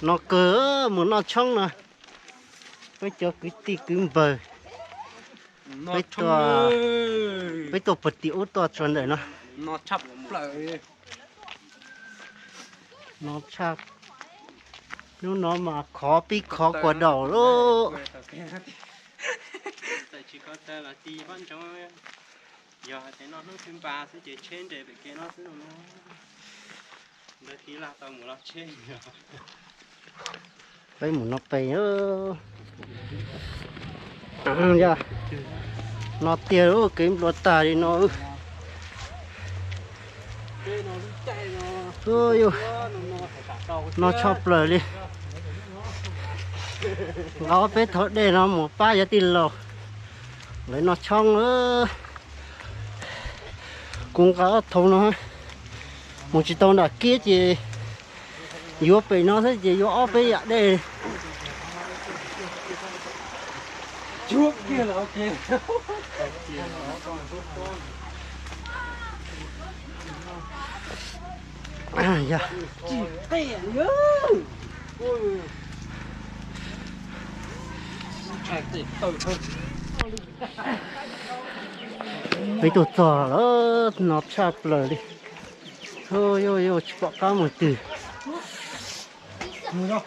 No kawg mus noj tshoob no. Peb cov kwv tij kwv npawg, peb tuaj, peb tuaj puag tim ub tuaj tsuas ntawm no. No tshaj, hnub no mas khov pib khov kua daus lauj. Txawm tsis khov tawg los ti pob ntsoov, yog hais tias noj hnub twg npas xwb ces tsheb nres pem kev no xwb no. Ntawd tiv laj tau mus los tsheb. Peb mus no pem. Yog no tiag, kev nplua tag li no. No tshaj plaws li. Nqa peb thauv dej no mus pab cov tij laug lawv noj tshoob. Kuv nqa ob thauv no mus tsis tau nram kiab ces yuav pem no xwb ces yuav ob peb yam dej. Peb tuaj txog lawm, no tshaj plaws li. Yog yog tsis pom qab mus twg. Nws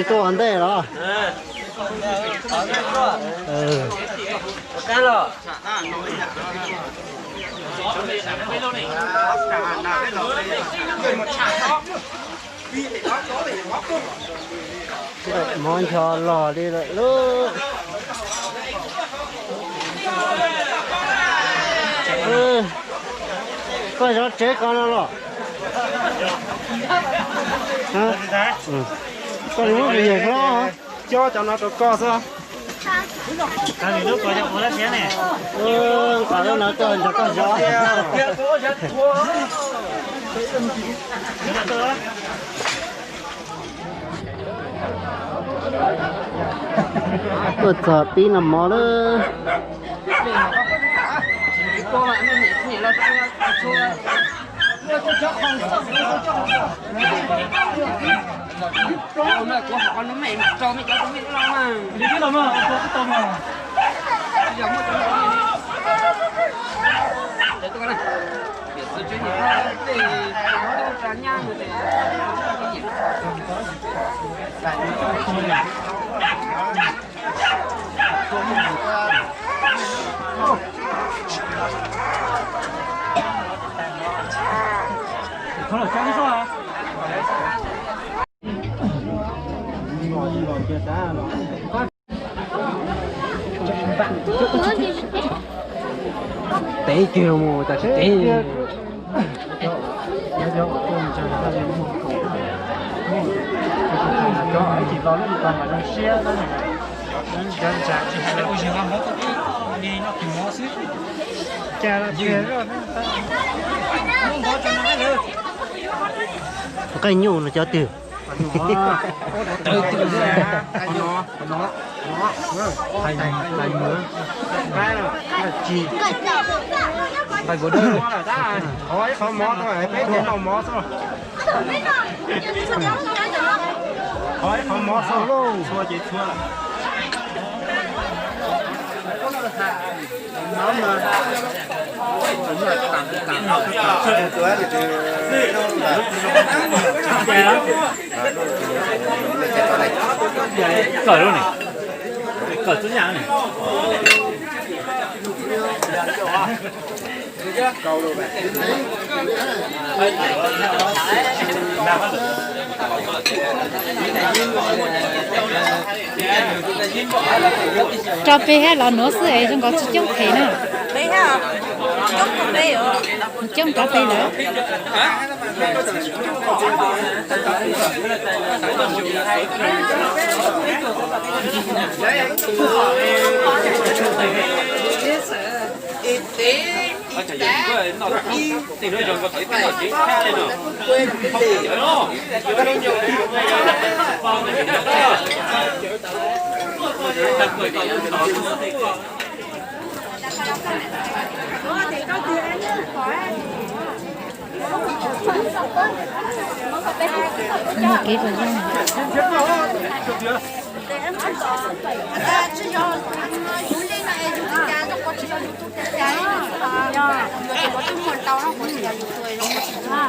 tuaj ua ntej los? Mov ncho los li lawm lauj. Koj zov tsev ko no los? Koj li muab video hlob. Cob cov no rau koj xwb. Nqa lub no tuaj nrog koj zov. Tuaj txog pib noj mov lawm. Tev kiag mus tas tsis tev. Cov ib tsis los lub tog mas zoo siab, ntshav ntshav tsis xwb. Cas los tiag. Nqaij nyuj no cov twg? Qhov ib qhov mov xwb, peb thiaj noj mov xwb. Qhov ib qhov mov xwb, txhua ces txhua lawm. Kawm lub ne, kawm txub nyaj ne. Rau peb hab los nuav xwb es zoo nkaus tsis coob phem na. Coob rau peb lawm.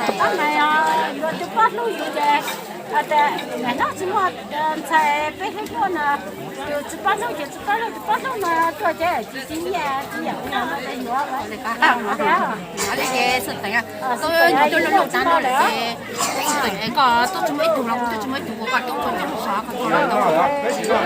Tab mas yog yus tus poj hlub yus ces, nim no tsis muaj ntxhais peb hlub hlub no, yus tsis poj hlub ces tsis poj hlub, tsis poj hlub no tuaj ces tsis tsis nyiam tsis yam ua no ces yuav li ces xwm teem, tuaj nyuam cuaj lub lub tag no lawm ces xwm teem es koj tuaj tsis muaj ib tug los kuv tuaj tsis muaj ib tug, kuv koj tuaj tsis muaj ib tug xwb.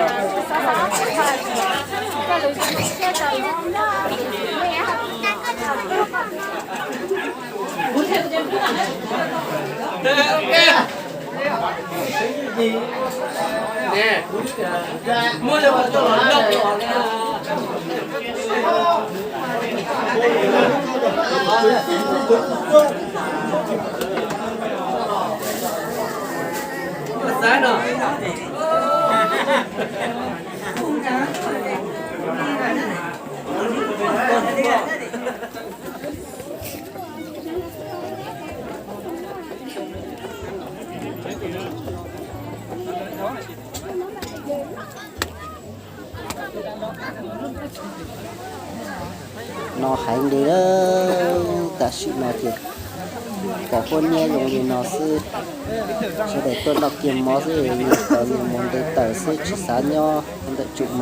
No heev li, tam sim no ces pom huab nyiab zoo li no xwb. Sawv daws tuaj noj kiag mov xwb, yus tos nws mus ntev tawm xwb tsis xav nyob ntawm tsum mov.